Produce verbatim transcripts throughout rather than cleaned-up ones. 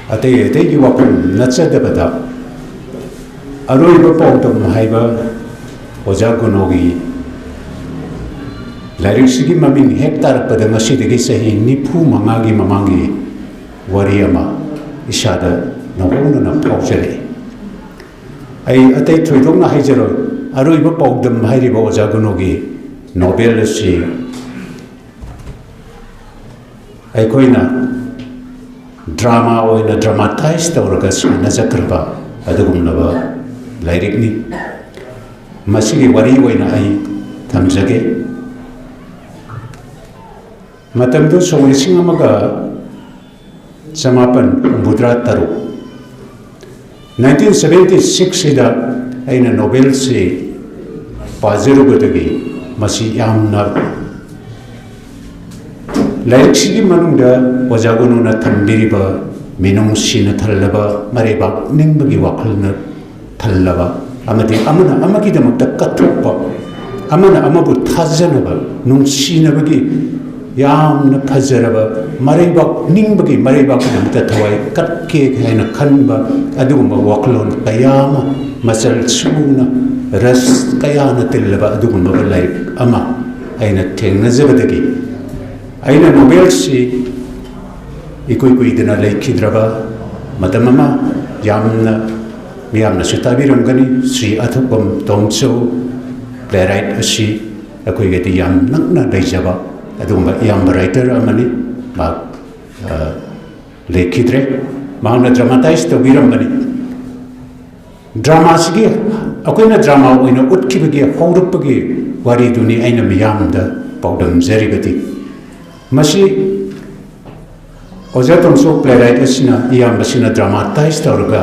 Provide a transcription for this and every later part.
ꯑꯇꯩ ꯑꯇꯩꯒꯤ ꯋꯥꯐꯝ ꯅꯠꯆꯗꯕꯗ, ꯑꯔꯣꯏꯕ ꯄꯥꯎꯗꯝ ꯍꯥꯏꯕ ꯑꯣꯖꯥ ꯒꯨꯅꯣꯒꯤ ꯂꯥꯏꯔꯤꯛꯁꯤꯒꯤ ꯃꯃꯤꯡ ꯍꯦꯛ ꯇꯥꯔꯛꯄꯗ, ꯉꯁꯤꯗꯒꯤ ꯆꯍꯤ ꯅꯤꯐꯨ ꯃꯉꯥꯒꯤ ꯃꯃꯥꯡꯒꯤ ꯋꯥꯔꯤ ꯑꯃ ꯏꯁꯥꯗ ꯅꯧꯍꯧꯅꯅ ꯐꯥꯎꯖꯔꯛꯏ꯫ ꯑꯩ ꯑꯇꯩ ꯊꯣꯏꯗꯣꯛꯅ ꯍꯥꯏꯖꯔꯣꯏ꯫ ꯑꯔꯣꯏꯕ ꯄꯥꯎꯗꯝ ꯍꯥꯏꯔꯤꯕ ꯑꯣꯖꯥ ꯒꯨꯅꯣꯒꯤ ꯅꯣꯕꯦꯜ ꯑꯁꯤ ꯑꯩꯈꯣꯏꯅ ꯗ꯭ꯔꯥꯃꯥ ꯑꯣꯏꯅ ꯗ꯭ꯔꯃꯥꯇꯥꯏꯖ ꯇꯧꯔꯒ ꯁꯥꯟꯅꯖꯈ꯭ꯔꯕ ꯑꯗꯨꯒꯨꯝꯂꯕ ꯂꯥꯏꯔꯤꯛꯅꯤ꯫ ꯃꯁꯤꯒꯤ ꯋꯥꯔꯤ ꯑꯣꯏꯅ ꯑꯩ ꯊꯝꯖꯒꯦ꯫ ꯃꯇꯝꯗꯨ ꯁꯣꯛ ꯂꯤꯁꯤꯡ ꯑꯃꯒ ꯆꯃꯥꯄꯟ ꯍꯨꯝꯐꯨꯇꯔꯥ ꯇꯔꯨꯛ, ꯅꯥꯏꯟꯇꯤꯟ ꯁꯕꯦꯟꯇꯤ ꯁꯤꯛꯁꯁꯤꯗ ꯑꯩꯅ ꯅꯣꯕꯦꯜꯁꯤ ꯄꯥꯖꯔꯨꯕꯗꯒꯤ ꯃꯁꯤ ꯌꯥꯝꯅ, ꯂꯥꯏꯔꯤꯛꯁꯤꯒꯤ ꯃꯅꯨꯡꯗ ꯑꯣꯖꯥ ꯒꯨꯅꯣꯅ ꯊꯝꯕꯤꯔꯤꯕ ꯃꯤꯅꯨꯡꯁꯤꯅ ꯊꯜꯂꯕ, ꯃꯔꯩꯕꯥꯛ ꯅꯤꯡꯕꯒꯤ ꯋꯥꯈꯜꯅ ꯊꯜꯂꯕ ꯑꯃꯗꯤ ꯑꯃꯅ ꯑꯃꯒꯤꯗꯃꯛꯇ ꯀꯠꯊꯣꯛꯄ, ꯑꯃꯅ ꯑꯃꯕꯨ ꯊꯥꯖꯅꯕ, ꯅꯨꯡꯁꯤꯅꯕꯒꯤ ꯌꯥꯝꯅ ꯐꯖꯔꯕ, ꯃꯔꯩꯕꯥꯛ ꯅꯤꯡꯕꯒꯤ, ꯃꯔꯩꯕꯥꯛꯀꯤꯗꯃꯛꯇ ꯊꯋꯥꯏ ꯀꯠꯀꯦ ꯍꯥꯏꯅ ꯈꯟꯕ ꯑꯗꯨꯒꯨꯝꯕ ꯋꯥꯈꯜꯂꯣꯟ ꯀꯌꯥ ꯑꯃ ꯃꯆꯜ ꯁꯨꯅ, ꯔꯁ ꯀꯌꯥꯅ ꯇꯤꯜꯂꯕ ꯑꯗꯨꯒꯨꯝꯂꯕ ꯂꯥꯏꯔꯤꯛ ꯑꯃ ꯑꯩꯅ ꯊꯦꯡꯅꯖꯕꯗꯒꯤ, ꯑꯩꯅ ꯅꯣꯕꯦꯜꯁꯤ ꯏꯀꯨꯏ ꯀꯨꯏꯗꯅ ꯂꯩꯈꯤꯗ꯭ꯔꯕ ꯃꯇꯝ ꯑꯃ, ꯌꯥꯝꯅ ꯃꯤꯌꯥꯝꯅꯁꯨ ꯇꯥꯕꯤꯔꯝꯒꯅꯤ, ꯁ꯭ꯔꯤ ꯑꯊꯣꯛꯄꯝ ꯇꯣꯝꯆꯧ, playwright ꯑꯁꯤ ꯑꯩꯈꯣꯏꯒꯗꯤ ꯌꯥꯝ ꯅꯛꯅ ꯂꯩꯖꯕ ꯑꯗꯨꯒꯨꯝꯕ ꯏꯌꯥꯝꯕ writer ꯑꯃꯅꯤ꯫ ꯃꯍꯥꯛ, ꯑ, ꯂꯩꯈꯤꯗ꯭ꯔꯦ꯫ ꯃꯍꯥꯛꯅ dramatise ꯇꯧꯕꯤꯔꯝꯕꯅꯤ꯫ ꯗ꯭ꯔꯃꯥꯁꯤꯒꯤ, ꯑꯩꯈꯣꯏꯅ ꯗ꯭ꯔꯃꯥ ꯑꯣꯏꯅ ꯎꯠꯈꯤꯕꯒꯤ ꯍꯧꯔꯛꯄꯒꯤ ꯋꯥꯔꯤꯗꯨꯅꯤ ꯑꯩꯅ ꯃꯤꯌꯥꯝꯗ ꯄꯥꯎꯗꯝꯖꯔꯤꯕꯗꯤ꯫ ꯃꯁꯤ ꯑꯣꯖꯥ ꯇꯣꯝꯆꯧ playwright ꯑꯁꯤꯅ, ꯏꯌꯥꯝꯕꯁꯤꯅ dramatise ꯇꯧꯔꯒ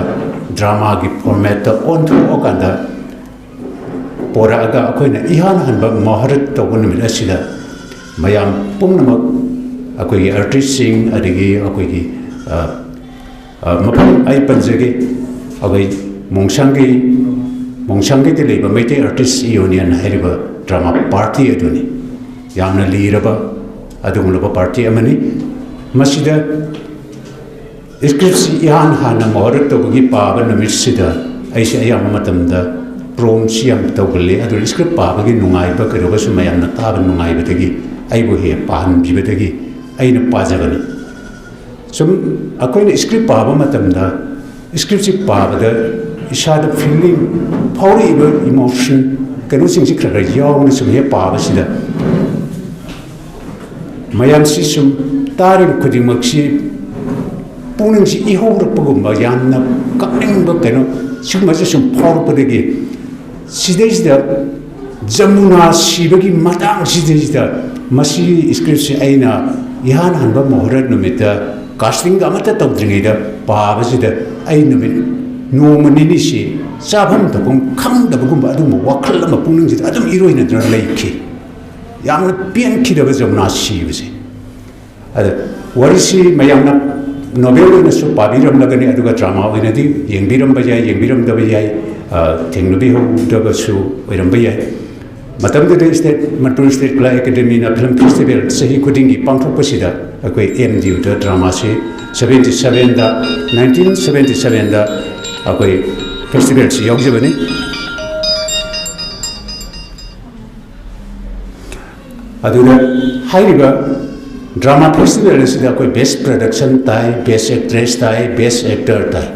ꯗ꯭ꯔꯃꯥꯒꯤ formatꯇ ꯑꯣꯟꯊꯣꯛꯑꯀꯥꯟꯗ ꯄꯣꯔꯛꯑꯒ, ꯑꯩꯈꯣꯏꯅ ꯏꯍꯥꯟ ꯍꯥꯟꯕ ꯃꯍꯥꯔꯠ ꯇꯧꯕ ꯅꯨꯃꯤꯠ ꯑꯁꯤꯗ ꯃꯌꯥꯝ ꯄꯨꯝꯅꯃꯛ, ꯑꯩꯈꯣꯏꯒꯤ artistꯁꯤꯡ, ꯑꯗꯒꯤ ꯑꯩꯈꯣꯏꯒꯤ, ꯑ, ꯑ, ꯃꯐꯝ ꯑꯩ ꯄꯟꯖꯒꯦ, ꯑꯩꯈꯣꯏ ꯃꯣꯡꯁꯥꯡꯒꯩ, ꯃꯣꯡꯁꯥꯡꯒꯩꯗ ꯂꯩꯕ ꯃꯩꯇꯩ Artist Union ꯍꯥꯏꯔꯤꯕ ꯗ꯭ꯔꯃꯥ ꯄꯥꯔꯇꯤ ꯑꯗꯨꯅꯤ꯫ ꯌꯥꯝꯅ ꯂꯤꯔꯕ ꯑꯗꯨꯒꯨꯝꯂꯕ ꯄꯥꯔꯇꯤ ꯑꯃꯅꯤ꯫ ꯃꯁꯤꯗ ꯏꯁꯀ꯭ꯔꯤꯞꯁꯤ ꯏꯍꯥꯟ ꯍꯥꯟꯅ ꯃꯣꯍꯔꯠ ꯇꯧꯕꯒꯤ ꯄꯥꯕ ꯅꯨꯃꯤꯠꯁꯤꯗ ꯑꯩꯁꯦ ꯑꯌꯥꯝꯕ ꯃꯇꯝꯗ ꯄ꯭ꯔꯣꯝꯁꯤ ꯌꯥꯝ ꯇꯧꯒꯜꯂꯤ꯫ ꯑꯗꯨꯅ ꯏꯁꯀ꯭ꯔꯤꯞ ꯄꯥꯕꯒꯤ ꯅꯨꯡꯉꯥꯏꯕ ꯀꯩꯗꯧꯕꯁꯨ ꯃꯌꯥꯝꯅ ꯇꯥꯕ ꯅꯨꯡꯉꯥꯏꯕꯗꯒꯤ ꯑꯩꯕꯨ ꯍꯦꯛ ꯄꯥꯍꯟꯕꯤꯕꯗꯒꯤ ꯑꯩꯅ ꯄꯥꯖꯕꯅꯤ꯫ ꯁꯨꯝ ꯑꯩꯈꯣꯏꯅ ꯏꯁꯀ꯭ꯔꯤꯞ ꯄꯥꯕ ꯃꯇꯝꯗ ꯏꯁꯀ꯭ꯔꯤꯞꯁꯤ ꯄꯥꯕꯗ ꯏꯁꯥꯗ ꯐꯤꯂꯤꯡ ꯐꯥꯎꯔꯛꯏꯕ ꯏꯃꯣꯁꯟ ꯀꯩꯅꯣꯁꯤꯡꯁꯤ ꯈꯔ ꯈꯔ ꯌꯥꯎꯅ ꯁꯨꯝ ꯍꯦꯛ ꯄꯥꯕꯁꯤꯗ ꯃꯌꯥꯝꯁꯤ ꯁꯨꯝ ꯇꯥꯔꯤꯕ ꯈꯨꯗꯤꯡꯃꯛꯁꯤ ꯄꯨꯛꯅꯤꯡꯁꯤ ꯏꯍꯧꯔꯛꯄꯒꯨꯝꯕ ꯌꯥꯝꯅ ꯀꯞꯅꯤꯡꯕ ꯀꯩꯅꯣ ꯁꯤꯒꯨꯝꯕꯁꯦ ꯁꯨꯝ ꯐꯥꯎꯔꯛꯄꯗꯒꯤ ꯁꯤꯗꯩꯁꯤꯗ ꯖꯃꯨꯅꯥ ꯁꯤꯕꯒꯤ ꯃꯇꯥꯡꯁꯤꯗꯩꯁꯤꯗ ꯃꯁꯤꯒꯤ ꯏꯁꯀ꯭ꯔꯤꯞꯁꯤ ꯑꯩꯅ ꯏꯍꯥꯟ ꯍꯥꯟꯕ ꯃꯣꯍꯔꯠ ꯅꯨꯃꯤꯠꯇ ꯀꯥꯁꯇꯤꯡꯒ ꯑꯃꯠꯇ ꯇꯧꯗ꯭ꯔꯤꯉꯩꯗ ꯄꯥꯕꯁꯤꯗ ꯑꯩ ꯅꯨꯃꯤꯠ ꯅꯣꯡꯃ ꯅꯤꯅꯤꯁꯤ ꯆꯥꯐꯝ ꯊꯛꯐꯝ ꯈꯪꯗꯕꯒꯨꯝꯕ ꯑꯗꯨꯒꯨꯝꯕ ꯋꯥꯈꯜ ꯑꯃ ꯄꯨꯛꯅꯤꯡꯁꯤꯗ ꯑꯗꯨꯝ ꯏꯔꯣꯏꯅꯗꯨꯅ ꯂꯩꯈꯤ꯫ ꯌꯥꯝꯅ ꯄꯦꯟꯈꯤꯗꯕ ꯖꯃꯨꯅꯥ ꯁꯤꯕꯁꯦ꯫ ꯑꯗ ꯋꯥꯔꯤꯁꯤ ꯃꯌꯥꯝꯅ ꯅꯣꯕꯦꯜ ꯑꯣꯏꯅꯁꯨ ꯄꯥꯕꯤꯔꯝꯂꯒꯅꯤ, ꯑꯗꯨꯒ ꯗ꯭ꯔꯃꯥ ꯑꯣꯏꯅꯗꯤ ꯌꯦꯡꯕꯤꯔꯝꯕ ꯌꯥꯏ, ꯌꯦꯡꯕꯤꯔꯝꯗꯕ ꯌꯥꯏ, ꯑ, ꯊꯦꯡꯅꯕꯤꯍꯧꯗꯕꯁꯨ ꯑꯣꯏꯔꯝꯕ ꯌꯥꯏ꯫ ꯃꯇꯝꯗꯨꯗ ꯏꯁꯇꯦꯠ, ꯃꯅꯤꯄꯨꯔ ꯏꯁꯇꯦꯠ ꯀꯂꯥ ꯑꯦꯀꯥꯗꯦꯃꯤꯅ ꯐꯤꯂꯝ ꯐꯦꯁꯇꯤꯚꯦꯜ ꯆꯍꯤ ꯈꯨꯗꯤꯡꯒꯤ ꯄꯥꯡꯊꯣꯛꯄꯁꯤꯗ ꯑꯩꯈꯣꯏ ꯑꯦꯝ ꯗꯤ ꯌꯨꯗ ꯗ꯭ꯔꯃꯥꯁꯤ ꯁꯕꯦꯟꯇꯤ ꯁꯕꯦꯟꯗ, ꯅꯥꯏꯟꯇꯤꯟ ꯁꯕꯦꯟꯇꯤ ꯁꯕꯦꯟꯗ ꯑꯩꯈꯣꯏ ꯐꯦꯁꯇꯤꯚꯦꯜꯁꯤ ꯌꯥꯎꯖꯕꯅꯤ꯫ ꯑꯗꯨꯗ ꯍꯥꯏꯔꯤꯕ ꯗ꯭ꯔꯃꯥ ꯐꯦꯁꯇꯤꯚꯦꯜ ꯑꯁꯤꯗ ꯑꯩꯈꯣꯏ ꯕꯦꯁ ꯄ꯭ꯔꯗꯛꯁꯟ ꯇꯥꯏ, ꯕꯦꯁ ꯑꯦꯛꯇ꯭ꯔꯦꯁ ꯇꯥꯏ, ꯕꯦꯁ ꯑꯦꯛꯇꯔ ꯇꯥꯏ꯫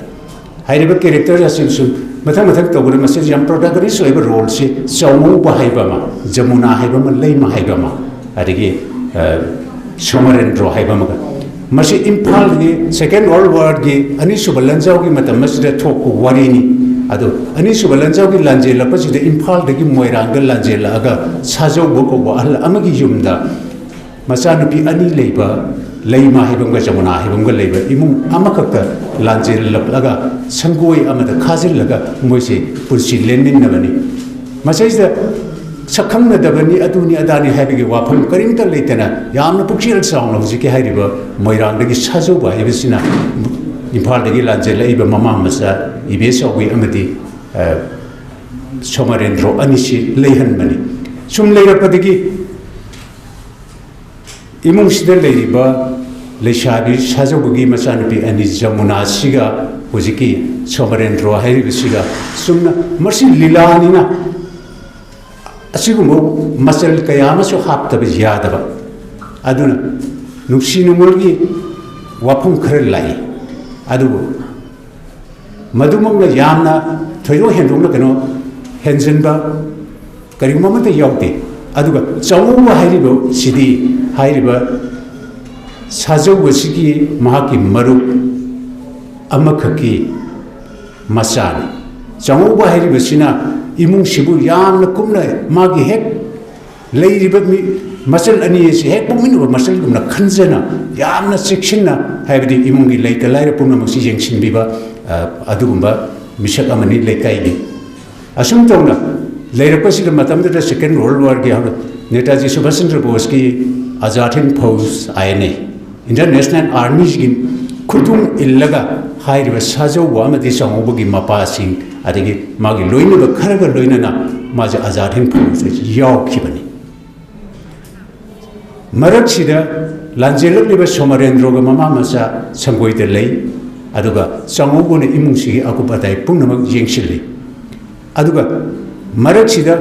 ꯍꯥꯏꯔꯤꯕ ꯀꯦꯔꯦꯛꯇꯔ ꯑꯁꯤꯁꯨ ꯃꯊꯪ ꯃꯊꯪ ꯇꯧꯕꯗ ꯃꯁꯤꯗ ꯌꯥꯝ ꯄ꯭ꯔꯣꯇꯥꯒꯅꯤꯁ ꯑꯣꯏꯕ ꯔꯣꯜꯁꯤ ꯆꯥꯎꯉꯧꯕ ꯍꯥꯏꯕ ꯑꯃ, ꯖꯃꯨꯅꯥ ꯍꯥꯏꯕ ꯑꯃ, ꯂꯩꯃ ꯍꯥꯏꯕ ꯑꯃ, ꯑꯗꯒꯤ, ꯑ, ꯁꯣꯃꯔꯦꯟꯗ꯭ꯔꯣ ꯍꯥꯏꯕ ꯑꯃꯒ꯫ ꯃꯁꯤ ꯏꯝꯐꯥꯜꯒꯤ ꯁꯦꯀꯦꯟ ꯋꯥꯔꯜ ꯋꯥꯔꯒꯤ ꯑꯅꯤꯁꯨꯕ ꯂꯥꯟꯖꯥꯎꯒꯤ ꯃꯇꯝ ꯑꯁꯤꯗ ꯊꯣꯛꯄ ꯋꯥꯔꯤꯅꯤ꯫ ꯑꯗꯨ ꯑꯅꯤꯁꯨꯕ ꯂꯥꯟꯖꯥꯎꯒꯤ ꯂꯥꯟꯖꯦꯜꯂꯛꯄꯁꯤꯗ ꯏꯝꯐꯥꯜꯗꯒꯤ ꯃꯣꯏꯔꯥꯡꯗ ꯂꯥꯟꯖꯦꯜꯂꯛꯑꯒ ꯁꯥꯖꯧꯕ ꯀꯧꯕ ꯑꯍꯜ ꯑꯃꯒꯤ ꯌꯨꯝꯗ ꯃꯆꯥꯅꯨꯄꯤ ꯑꯅꯤ ꯂꯩꯕ, ꯂꯩꯃ ꯍꯥꯏꯕ ꯑꯃꯒ ꯖꯃꯨꯅꯥ ꯍꯥꯏꯕ ꯑꯃꯒ ꯂꯩꯕ ꯏꯃꯨꯡ ꯑꯃꯈꯛꯇ ꯂꯥꯟꯖꯦꯜꯂꯛꯂꯒ ꯁꯪꯒꯣꯏ ꯑꯃꯗ ꯈꯥꯖꯤꯜꯂꯒ ꯃꯣꯏꯁꯦ ꯄꯨꯟꯁꯤ ꯂꯦꯟꯃꯤꯟꯅꯕꯅꯤ꯫ ꯃꯁꯤꯗꯩꯁꯤꯗ ꯁꯛꯈꯪꯅꯗꯕꯅꯤ, ꯑꯗꯨꯅꯤ ꯑꯗꯥꯅꯤ ꯍꯥꯏꯕꯒꯤ ꯋꯥꯐꯝ ꯀꯔꯤꯝꯇ ꯂꯩꯇꯅ ꯌꯥꯝꯅ ꯄꯨꯛꯆꯦꯜ ꯆꯥꯎꯅ ꯍꯧꯖꯤꯛꯀꯤ ꯍꯥꯏꯔꯤꯕ ꯃꯣꯏꯔꯥꯡꯗꯒꯤ ꯁꯥꯖꯧꯕ ꯍꯥꯏꯕꯁꯤꯅ ꯏꯝꯐꯥꯜꯗꯒꯤ ꯂꯥꯟꯖꯦꯜꯂꯛꯏꯕ ꯃꯃꯥ ꯃꯆꯥ ꯏꯕꯦꯆꯥꯎꯕꯤ ꯑꯃꯗꯤ, ꯑ, ꯁꯣꯃꯥꯔꯦꯟꯗ꯭ꯔꯣ ꯑꯅꯤꯁꯤ ꯂꯩꯍꯟꯕꯅꯤ꯫ ꯁꯨꯝ ꯂꯩꯔꯛꯄꯗꯒꯤ ꯏꯃꯨꯡꯁꯤꯗ ꯂꯩꯔꯤꯕ ꯂꯩꯁꯥꯕꯤ ꯁꯥꯖꯧꯕꯒꯤ ꯃꯆꯥꯅꯨꯄꯤ ꯑꯅꯤ ꯖꯃꯨꯅꯥꯁꯤꯒ ꯍꯧꯖꯤꯛꯀꯤ ꯁꯣꯃꯔꯦꯟꯗ꯭ꯔꯣ ꯍꯥꯏꯔꯤꯕꯁꯤꯒ ꯆꯨꯝꯅ ꯃꯁꯤ ꯂꯤꯂꯥꯅꯤꯅ ꯑꯁꯤꯒꯨꯝꯕ ꯃꯆꯜ ꯀꯌꯥ ꯑꯃꯁꯨ ꯍꯥꯞꯇꯕ ꯌꯥꯗꯕ꯫ ꯑꯗꯨꯅ ꯅꯨꯡꯁꯤ ꯅꯨꯡꯉꯣꯜꯒꯤ ꯋꯥꯐꯝ ꯈꯔ ꯂꯥꯛꯏ꯫ ꯑꯗꯨꯕꯨ ꯃꯗꯨꯃꯛꯅ ꯌꯥꯝꯅ ꯊꯣꯏꯗꯣꯛ ꯍꯦꯟꯗꯣꯛꯅ ꯀꯩꯅꯣ ꯍꯦꯟꯖꯤꯟꯕ ꯀꯔꯤꯒꯨꯝꯕ ꯑꯃꯠꯇ ꯌꯥꯎꯗꯦ꯫ ꯑꯗꯨꯒ ꯆꯥꯉꯧꯕ ꯍꯥꯏꯔꯤꯕꯁꯤꯗꯤ ꯍꯥꯏꯔꯤꯕ ꯁꯥꯖꯧꯕꯁꯤꯒꯤ ꯃꯍꯥꯛꯀꯤ ꯃꯔꯨꯞ ꯑꯃꯈꯛꯀꯤ ꯃꯆꯥꯅꯤ꯫ ꯆꯥꯉꯧꯕ ꯍꯥꯏꯔꯤꯕꯁꯤꯅ ꯏꯃꯨꯡꯁꯤꯕꯨ ꯌꯥꯝꯅ ꯀꯨꯞꯅ ꯃꯥꯒꯤ ꯍꯦꯛ ꯂꯩꯔꯤꯕ ꯃꯤ ꯃꯆꯜ ꯑꯅꯤ ꯑꯁꯤ ꯍꯦꯛ ꯄꯣꯛꯃꯤꯟꯅꯕ ꯃꯆꯜꯒꯨꯝꯅ ꯈꯟꯖꯅ ꯌꯥꯝꯅ ꯆꯦꯛꯁꯤꯟꯅ ꯍꯥꯏꯕꯗꯤ ꯏꯃꯨꯡꯒꯤ ꯂꯩꯇ ꯂꯥꯏꯔ ꯄꯨꯝꯅꯃꯛꯁꯤ ꯌꯦꯡꯁꯤꯟꯕꯤꯕ ꯑ, ꯑꯗꯨꯒꯨꯝꯕ ꯃꯤꯁꯛ ꯑꯃꯅꯤ ꯂꯩꯀꯥꯏꯒꯤ꯫ ꯑꯁꯨꯝ ꯇꯧꯅ ꯂꯩꯔꯛꯄꯁꯤꯗ ꯃꯇꯝꯗꯨꯗ Second World War ꯒꯤ ꯍꯧꯔꯛ ꯅꯦꯇꯥꯖꯤ ꯁꯨꯚꯥꯁ ꯆꯟꯗ꯭ꯔ ꯕꯣꯁꯀꯤ ꯑꯖꯥꯗ ꯍꯤꯟꯗ Fauj, INA, Indian National Army ꯁꯤꯒꯤ ꯈꯨꯗꯨꯡ ꯏꯜꯂꯒ ꯍꯥꯏꯔꯤꯕ ꯁꯥꯖꯧꯕ ꯑꯃꯗꯤ ꯆꯥꯉꯧꯕꯒꯤ ꯃꯄꯥꯁꯤꯡ ꯑꯗꯒꯤ ꯃꯥꯒꯤ ꯂꯣꯏꯅꯕ ꯈꯔꯒ ꯂꯣꯏꯅꯅ ꯃꯥꯁꯦ ꯑꯖꯥꯗ ꯍꯤꯟꯗ ꯐꯧꯖꯇ ꯌꯥꯎꯈꯤꯕꯅꯤ꯫ ꯃꯔꯛꯁꯤꯗ ꯂꯥꯟꯖꯦꯜꯂꯛꯂꯤꯕ ꯁꯣꯃꯔꯦꯟꯗ꯭ꯔꯣꯒ ꯃꯃꯥ ꯃꯆꯥ ꯁꯪꯒꯣꯏꯗ ꯂꯩ꯫ ꯑꯗꯨꯒ ꯆꯥꯉꯧꯕꯅ ꯏꯃꯨꯡꯁꯤꯒꯤ ꯑꯀꯨꯞ ꯑꯇꯥꯏ ꯄꯨꯝꯅꯃꯛ ꯌꯦꯡꯁꯤꯜꯂꯤ꯫ ꯑꯗꯨꯒ ꯃꯔꯛꯁꯤꯗ